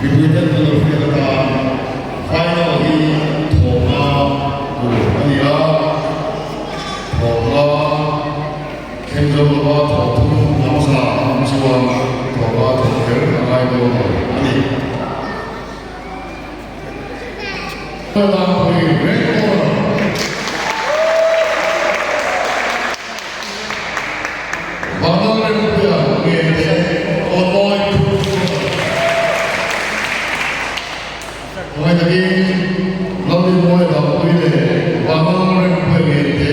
Mipuiten kan lo hriat atan final hi thawhna tur a ni a, thawhna thleng zo lova thawh thum hmasa a awm chuan thawhna thawh kher a ngai dawn lo a ni. Tlangpui Red Corner. Vanlal Rempuia nge te Kawnmawi Blue Corner. Khawngaih takin Lalrinmawia Dangpui leh Vanlal Rempuia nge te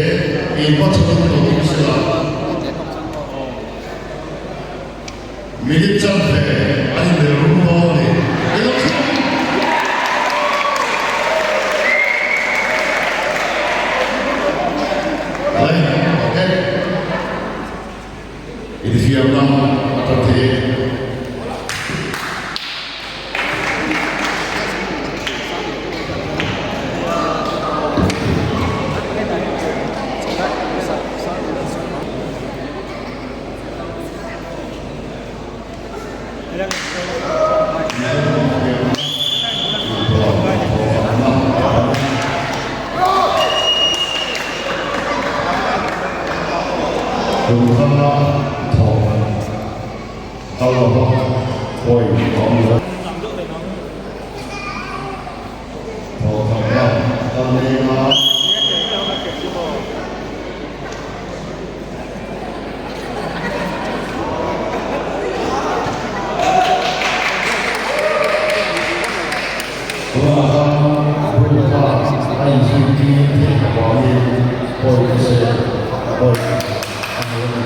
inhmachhawn lo ding sela. Minute chanve an inbel rum dawn a ni. I lo thleng ang. Le, ok. Infiamna a tan thei e. Kumthanga thawk kal lova pawi a awm lo. Thawk thakna kal leng a. Tunah khan Buddha kha a inzirtir theih avangin pawi ka se pawi a hmu a ni.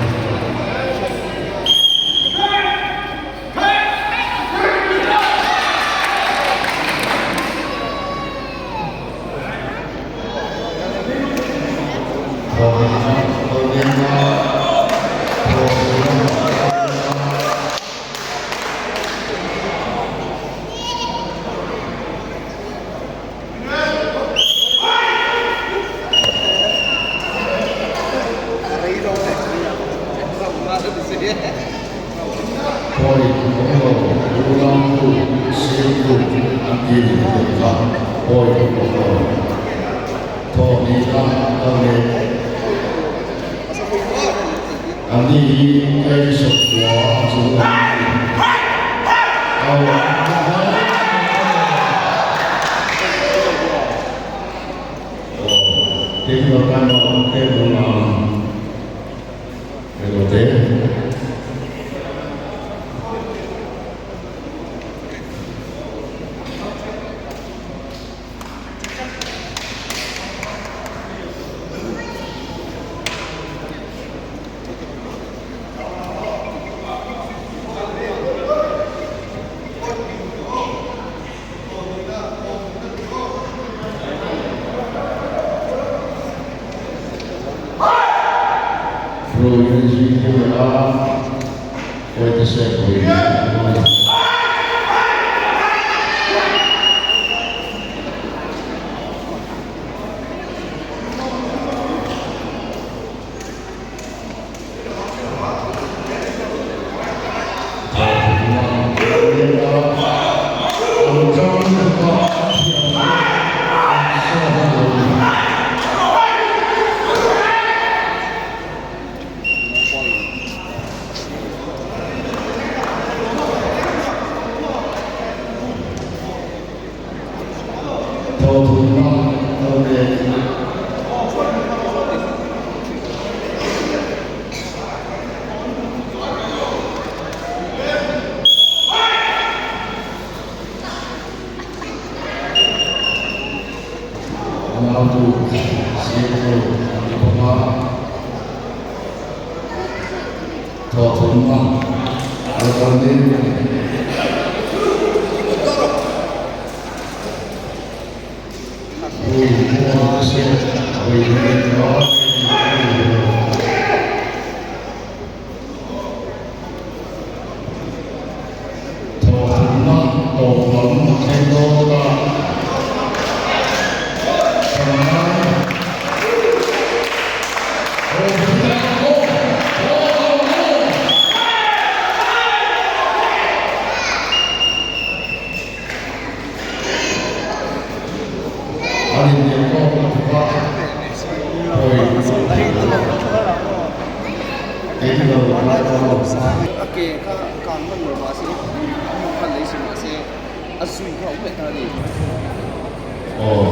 Pawi awm lo, unautu, sirtu an ti tih kha pawi awm lo. Thawh nihna a ni. Anni hi ei sawmkua a chung an ni. Au Tin, time out table ang relote. Ruiin zui tir leh a, Kawite se kawi leh a ni. Nautu siamtu an ni bawk a, thawhthawmna a la kal mek a ni. Ui mual te ui leh ta ui lo. Thawhthumna tawp lam a thleng dawn ta. A ke kha kang hman lo mahse a hmun khan lei si mahse a zui kha a awm leh ta a ni. Aw,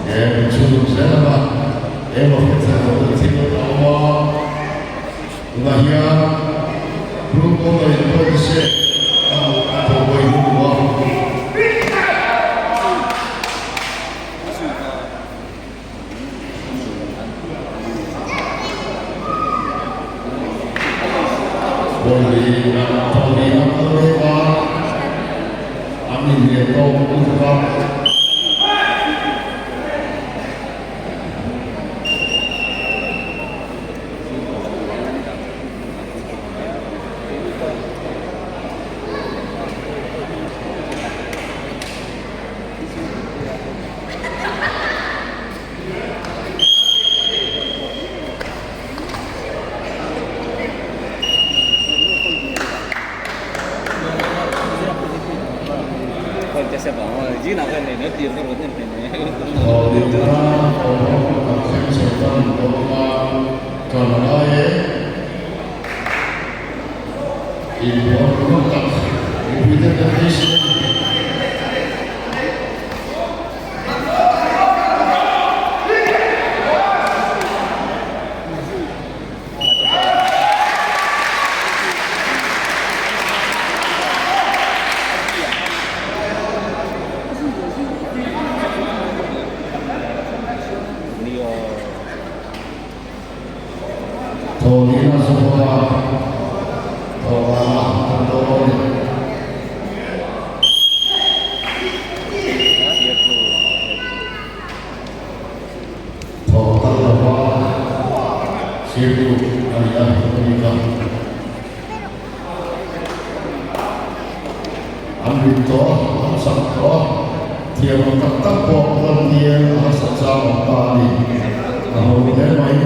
game chu zel a, emaw hriat loh deuh thil a awm a, tunah hian blue corner in pawh ni se a thaw vawi hnu a. Vawi thawhni a kal mek a, an inhliam tawk lutuk a. Thawhlehna awm kan thleng chho tan dawn a, kan ngai e. Inbual ringawt tak mipuite kan beisei a ni. Thawhlehna zawha thawhah kan dawn a ni. Thawh kal lova sirtu a ni a, a ni kha. An rin tawh a, an sak tawh a, thiam ang tak tak pawh lan tir a harsat chang awm ta a ni. A ho hle mai.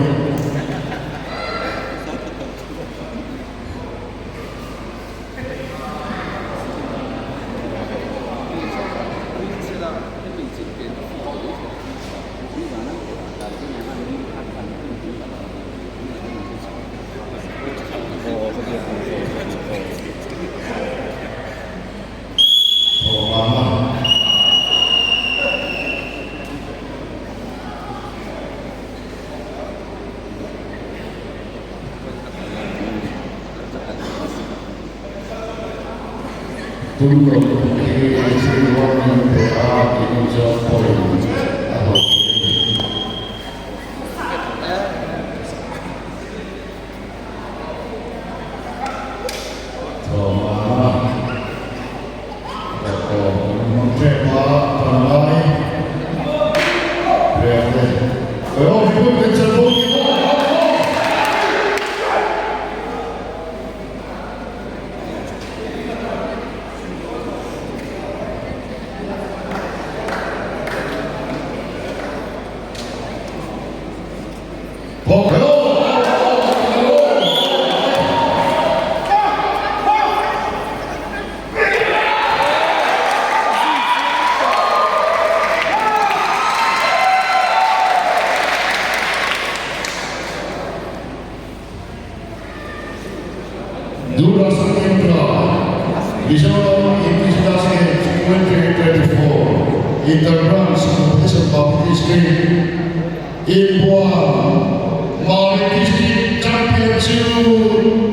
Tum loh hi thil ruahman pe a tih chuan point a hlawh thei a ni. Thawmana Tawh kan hmang tep a, kan ngai reng te. Aw mipui kan chan bo ni maw? Doordarshan Kendra, Mizoram Indigenous Games 2024 Inter-Branch Competition Public District Inbuan Mali District Champion chu.